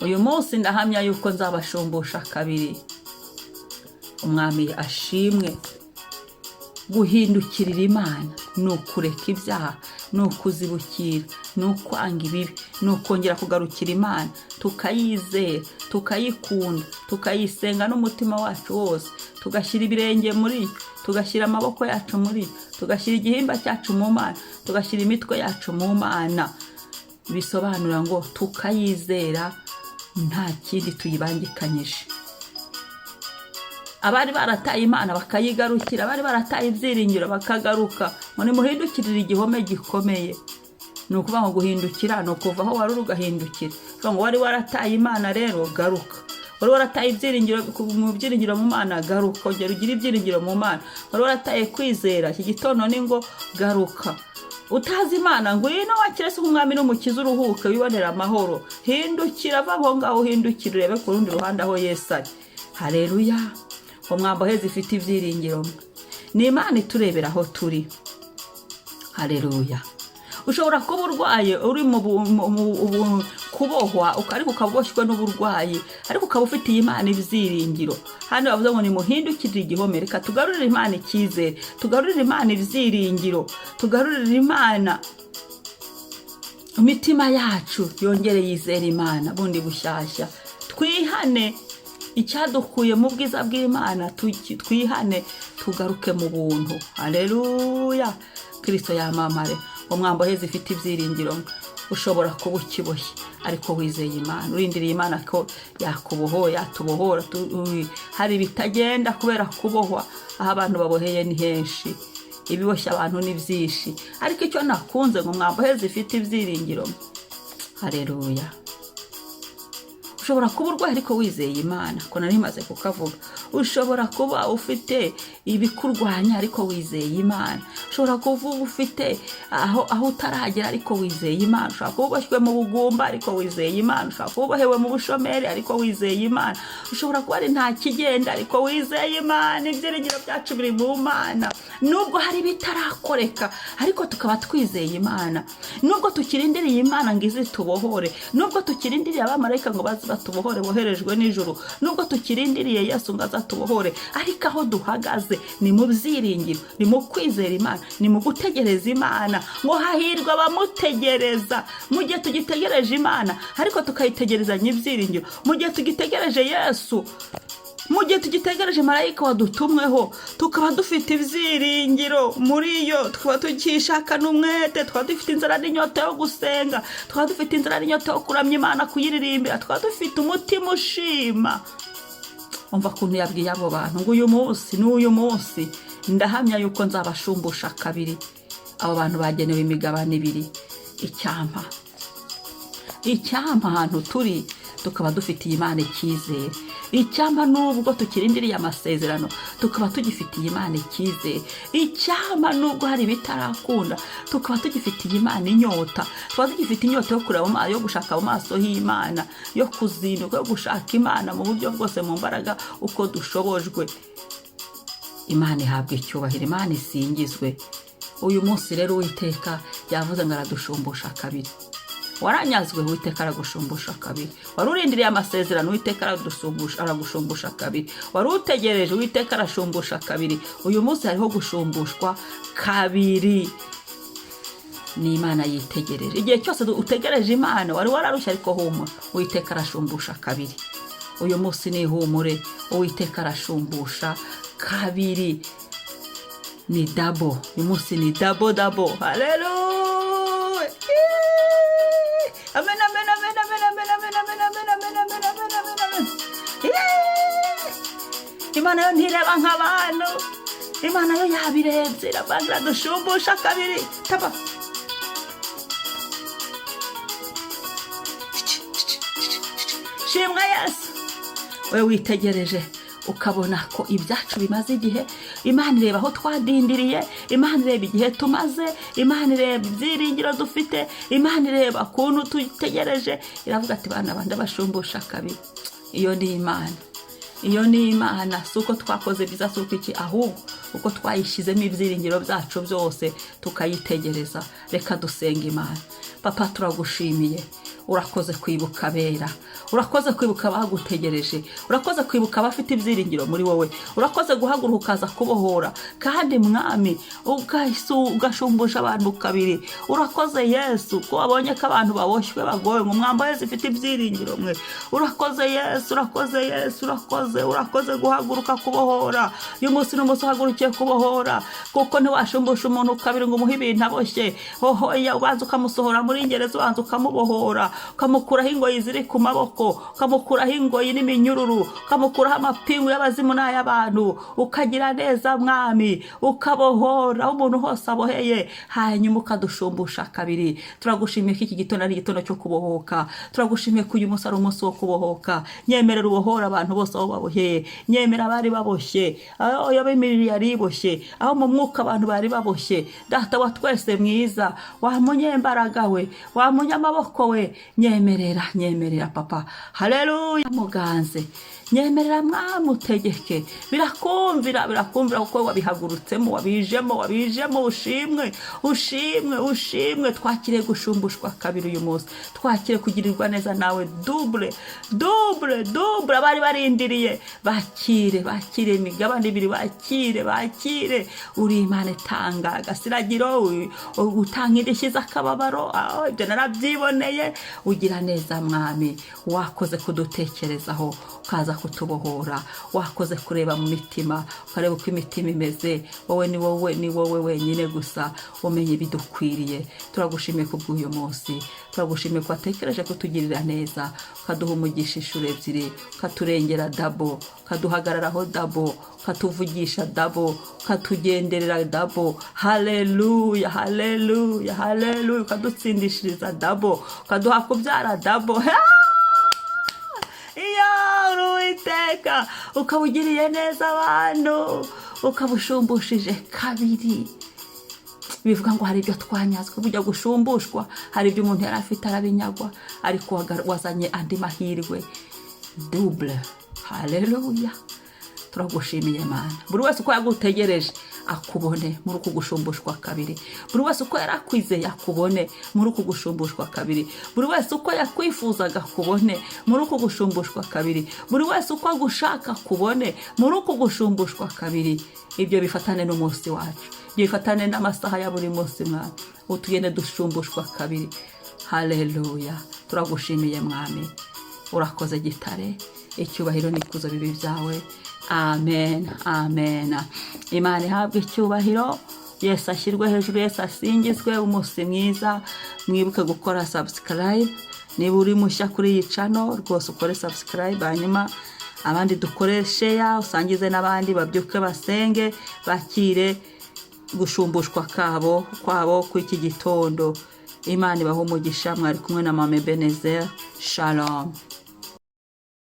Uyu munsi ndahamya yuko nzabashumbusha kabiri. Umwami ashimwe. Guhindukirira Imana ni ukureka ibyaha, ni ukuzibukira, ni ukwanga ibibi, ni ukongera kugarukira Imana, tukayizera, tukayikunda, tukayisenga n'umutima wacu wose, tugashyira ibirenge muri yo, tugashyira amaboko yacu muri yo, tugashyira igihimba cyacu mu Mana, tugashyira imitwe yacu mu Mana. Bisobanura ngo tukayizera nta kindi tuyibangikanyije. Abari barataye Imana bakayigarukira, abari barataye ibyiringiro bakagaruka, ngo nimuhindukirire igihome gikomeye. Ni ukuvuga ngo guhindukira ni ukuva aho wari uri ugahindukira. Kuvuga ngo wari warataye Imana rero garuka, wari warataye ibyiringiro mu byiringiro mu Mana, garuka ongera ugire ibyiringiro mu Mana. Wari warataye kwizera, iki gitondo ni ngo garuka. Utazi Imana, ngwino wakire se nk'umwami n'umukiza, uruhuke, wibonere amahoro. Hindukira, va aho ngaho uhindukire, urebe ku rundi ruhande aho Yesu ari. Hareruya! Umwambo heza ifite ibyiringiro ni Imana iturebera aho turi. Hareruya! Ushobora kuba urwaye, uri mu kubohwa, ariko ukaba uboshywe n'uburwayi, ariko ukaba ufitiye Imana ibyiringiro. Hano bavuze ngo nimuhindukirire igihome. Reka tugarurire Imana icyizere, tugarurire Imana ibyiringiro, tugarurire Imana imitima yacu, yongere yizere Imana bundi bushyashya. Twihane icyadukuye mu bwiza bw'Imana, twihane tugaruke mu buntu. Hareruya! Kirisito yamamare. Umwambo heza ifite ibyiringiro. Ushobora kuba ukiboshye ariko wizeye Imana, urindiriye Imana ko yakubohoye, yatubohora. Hari ibitagenda kubera kubohwa. Aho abantu baboheye ni henshi, ibiboshye abantu ni byinshi, ariko icyo nakunze ngo mwambo heza ifite ibyiringiro. Hareruya! Ushobora kuba urwaye ariko wizeye Imana, ko nari maze kukavuga. Ushobora kuba ufite ibikurwanya ariko wizeye Imana. Ushobora kuba ufite aho utaragera ariko wizeye Imana. Ushobora kuba uboshywe mu bugumba ariko wizeye Imana. Ushobora kuba ubohewe mu bushomeri ariko wizeye Imana. Ushobora kuba ari nta kigenda ariko wizeye Imana. Ibyiringiro byacu biri mu Mana, nubwo hari ibitarakoreka ariko tukaba twizeye Imana, nubwo tukirindiriye Imana ngo ize tubohore, nubwo tukirindiriye abamarayika ngo baze batubohore boherejwe n'ijuru, nubwo tukirindiriye Yesu ngo azatubohore, ariko aho duhagaze ni mu byiringiro, ni mu kwizera Imana, ni mu gutegereza Imana. Ngo hahirwa abamutegereza. Mu gihe tugitegereje Imana ariko tukayitegerezanya ibyiringiro, mu gihe tugitegereje Yesu, mu gihe tugitegereje marayika wadutumweho, tukaba dufite ibyiringiro muri yo, tukaba tukishaka n'umwete, tukaba dufite inzara n'inyota yo gusenga, tukaba dufite inzara n'inyota yo kuramya Imana, kuyiririmbira, tukaba dufite umutima ushima. Umva ukuntu yabwiye abo bantu ngo uyu munsi n'uyu munsi ndahamya yuko nzabashumbusha kabiri. Abo bantu bagenewe imigabane ibiri. Icyampa ahantu turi tukaba dufitiye Imana icyizere. Icyampa nubwo tukirindiriye amasezerano tukaba tugifitiye Imana icyizere. Icyampa nubwo hari ibitarakunda tukaba tugifitiye Imana inyota, tukaba tugifite inyota yo kureba yo gushaka mu maso h'Imana, yo kuzinduka, yo gushaka Imana mu buryo bwose, mu mbaraga uko dushobojwe. Imana ihabwa icyubahiro, Imana isingizwe. Uyu munsi rero Uwiteka yavuze ngo aradushumbusha kabiri. Waranyazwe, Uwiteka aragushumbusha kabiri. Wari urindiriye amasezerano, Uwiteka aragushumbusha kabiri. Wari utegereje, Uwiteka arashumbusha kabiri. Uyu munsi hariho gushumbushwa kabiri. Ni Imana yitegereje. Igihe cyose utegereje Imana, wari wararushye ariko humura, Uwiteka arashumbusha kabiri. Uyu munsi ni ihumure, Uwiteka arashumbusha kabiri, ni double. Uyu munsi ni double double. Haleluya! Amen, amen, amen, amen, amen, amen, amen, amen, amen, amen, amen, amen, amen. Imana yo ntireba nk'abantu. Imana yo yabirebye, iravuga iradushumbusha kabiri. Taba shimwa Yesu. We witegereje ukabona ko ibyacu bimaze igihe, Imana ireba aho twadindiriye, Imana ireba igihe tumaze, Imana ireba ibyiringiro dufite, Imana ireba ukuntu tutegereje, iravuga ati bana bandi abashumbusha kabiri. Iyo ni Imana, iyo ni Imana. Si uko twakoze byiza, si uko iki, ahubwo uko twayishyizemo ibyiringiro byacu byose tukayitegereza. Reka dusenga Imana. Papa, turagushimiye. Urakoze kwibuka abera, urakoze kwibuka abagutegereje, urakoze kwibuka abafite ibyiringiro muri wowe. Urakoze guhaguruka ukaza kubohora, kandi Mwami ugashumbusha abantu kabiri. Urakoze Yesu ko wabonye ko abantu baboshywe, bagowe, ngo mwambaye zifite ibyiringiro mwe. Urakoze Yesu, urakoze Yesu, urakoze, urakoze guhaguruka kubohora. Uyu munsi ni umunsi uhagurukiye kubohora, kuko ntiwashumbusha umuntu kabiri ngo umuhe ibintu aboshye. Hohoya, ubanza ukamusohora muri gereza, ubanza ukamubohora, ukamukuraho ingoyi ziri ku maboko, ukamukuraho ingoyi n'iminyururu, ukamukuraho amapingu y'abazimu n'ay'abantu. Ukagira neza Mwami, ukabohora aho umuntu hose aboheye, hanyuma ukadushumbusha kabiri. Turagushimiye ko iki gitondo ari igitondo cyo kubohoka. Turagushimiye ko uyu munsi ari umunsi wo kubohoka. Nyemerera ubohora abantu bose aho baboheye. Nyemera abari baboshye, aho ab'imibiri yari iboshye, aho mu mwuka abantu bari baboshye. Data wa twese mwiza, wa munyembaraga we, wa munyamaboko we, nyemerera, nyemerera Papa. Haleluya, muganze, nyemerera mwamutegeke. Birakumvira, birakumvira, kuko wabihagurutsemo, wabijemo, wabijemo. Ushimwe, ushimwe, ushimwe. Twakire gushumbushwa kabiri uyu munsi, twakire kugirirwa neza nawe double, double, double. Abari barindiriye bakire, bakire imigabane ibiri, bakire, bakire. Uri Imana itanga agasiragiro, utanga indishyi z'akababaro. Ah, ibyo narabyiboneye. Ugira neza Mwami, wakoze kudutekerezaho ukaza kutubohora, wakoze kureba mu mitima ukareba uko imitima imeze. Wowe ni wowe, ni wowe wenyine gusa umenya ibidukwiriye. Turagushimiye kubw'uyu munsi, turagushimiye ko watekereje kutugirira neza, ukaduha umugisha inshuro ebyiri, ukaturengera double, ukaduhagararaho double, ukatuvugisha double, ukatugenderera double. Haleluya, haleluya, haleluya! Ukadutsindishiriza double, ukaduha kubyara double. Iyo uri Uwiteka, ukaba ugiriye neza abantu, ukaba ushumbushije kabiri. Bivuga ngo hari ibyo twanyazwe. Bujya gushumbushwa, hari ibyo umuntu yari afite arabinyagwa, ariko wazanye andi mahirwe double. Haleluya, turagushimiye Mana. Buri wese uko yagutegereje akubone muri uku gushumbushwa kabiri. Buri wese uko yarakwizeye akubone muri uku gushumbushwa kabiri. Buri wese uko yakwifuzaga akubone muri uku gushumbushwa kabiri. Buri wese uko agushaka akubone muri uku gushumbushwa kabiri. Ibyo bifatane n'umunsi wacu, ibyo bifatane n'amasaha ya buri munsi. Mwami, utugende dushumbushwa kabiri. Haleluya, turagushimiye Mwami. Urakoze Gitare, icyubahiro n'ikuzo bibi byawe. Amen, amen. Imana ihabwe icyubahiro, Yesu ashyirwe hejuru, Yesu asingizwe. Umunsi mwiza. Mwibuke gukora subscribe niba uri mushya kuri iyi channel. Rwose ukore subscribe, hanyuma abandi dukore share, usangize n'abandi babyuke basenge, bakire gushumbushwa kabo kwabo kw'iki gitondo. Imana ibahe umugisha. Mwari kumwe na Mama Ebenezer. Shalom.